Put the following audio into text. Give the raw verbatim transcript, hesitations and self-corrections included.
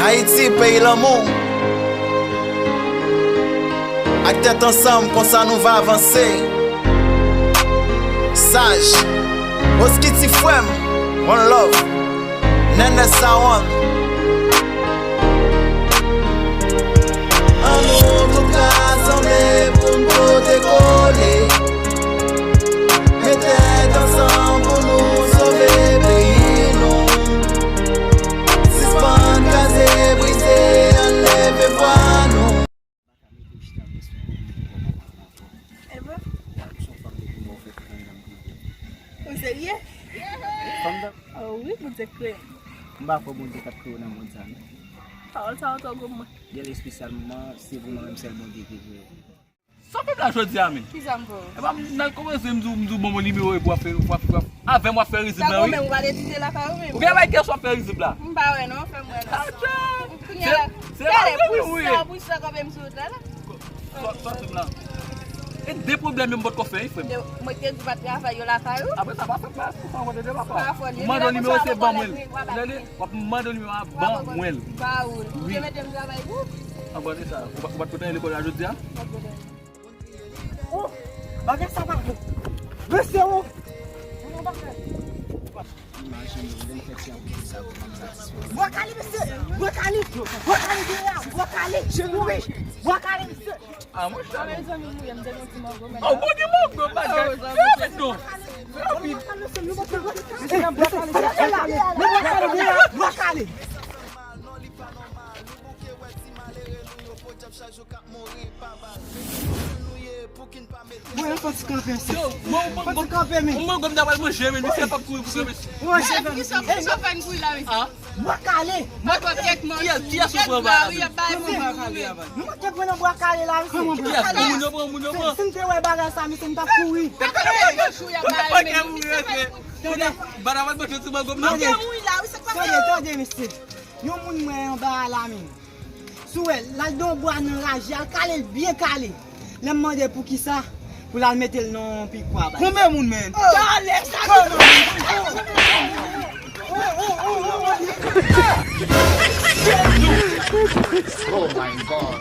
Ayiti, peyi lanmou. Ak tèt ansanm, konsa nou va avanse. Saj, Oski ti frè m, one love. Nènè Sawann. An nou tout ka sanble pou n pote kole. Met tèt ansanm pou nou sove peyi nou. Sispann kraze, brize, ann leve vwa nou. Ou serye? Fanm nan? Oh wi, Bondye kreye m. M pa kwè Bondye t ap kreye w nan mond sa, non. Pawòl sa yo twò gwo pou mwen. Gen espesyalman, se pou mwen menm sèl Bondye ki kreye w. Sa w fè m la jodi a menm? Kisa m fè w? Epa m nan kòmanse m di w, m di w ban mwen nimewo epi w ap fè, w ap, w ap, avè m w ap fè rizib la, wi. Sa bon, men ou pa dezize lakay ou menm? Ou gen bagay kè w ap fè rizib la? M pa wè non, fè m wè non. Atcha! Kounye a la, se gade, pou sa, pou sa kanpe m sou wout la, la. Sòti m la. E de pwoblèm yo m potko fè, wi, frè m. Mwen te di w pa t travay yo lakay ou? Apre sa, pa fè m pa, pa fè m pa, papa. M mande w nimewo, se ban mwen l. W ap mande w nimewo a, ban mwen l. Ba ou l. Ou te mete m travay pou? An bon, se sa. Ou pa, ou pa t kontan lekòl la jodi a? Oh, bagay sa pa bon. Mesye, oh. Bwa kale, mesye. Bwa kale. Bwa kale, bwa kale. Bwa kale, mesye. Ah, mwen sa. Oh, bon, gen mango, bagay. Fè rapid non. Fè rapid. Mesye, bwa kale. Bwa kale. Mwen, fò ti kanpe, mesye. Yo, mwen, mwen, fò ti kanpe, men. Mwen, mwen, mwen, mwen, manje, men, misye p ap kouri pou kanpe. Manje, men. Kisa, kisa w fè n kouri la, mesye? Ah. Bwa kale. Mwen, mwen, kèk manje. Kiyès, kiyès ou pran ba la? Wi, y ap bay mwen bwa kale. Nou manke pran nan bwa kale la, mesye. Kiyès? Moun yo pran, moun yo pran. Si, si m te wè bagay sa, mesye, m t ap kouri. Bwa kale, yo chou, y ap bay, men, misye fè n kouri. Tande. Tande, tande, mesye. Yon moun mwen anba a la menm. Si w wè l, l al nan yon bwa nan raje, al kale l byen kale. Lè m mande poukisa, pou l al mete l nan yon pikwa bay. Konbyen moun, men? Talè sa. Oh my God.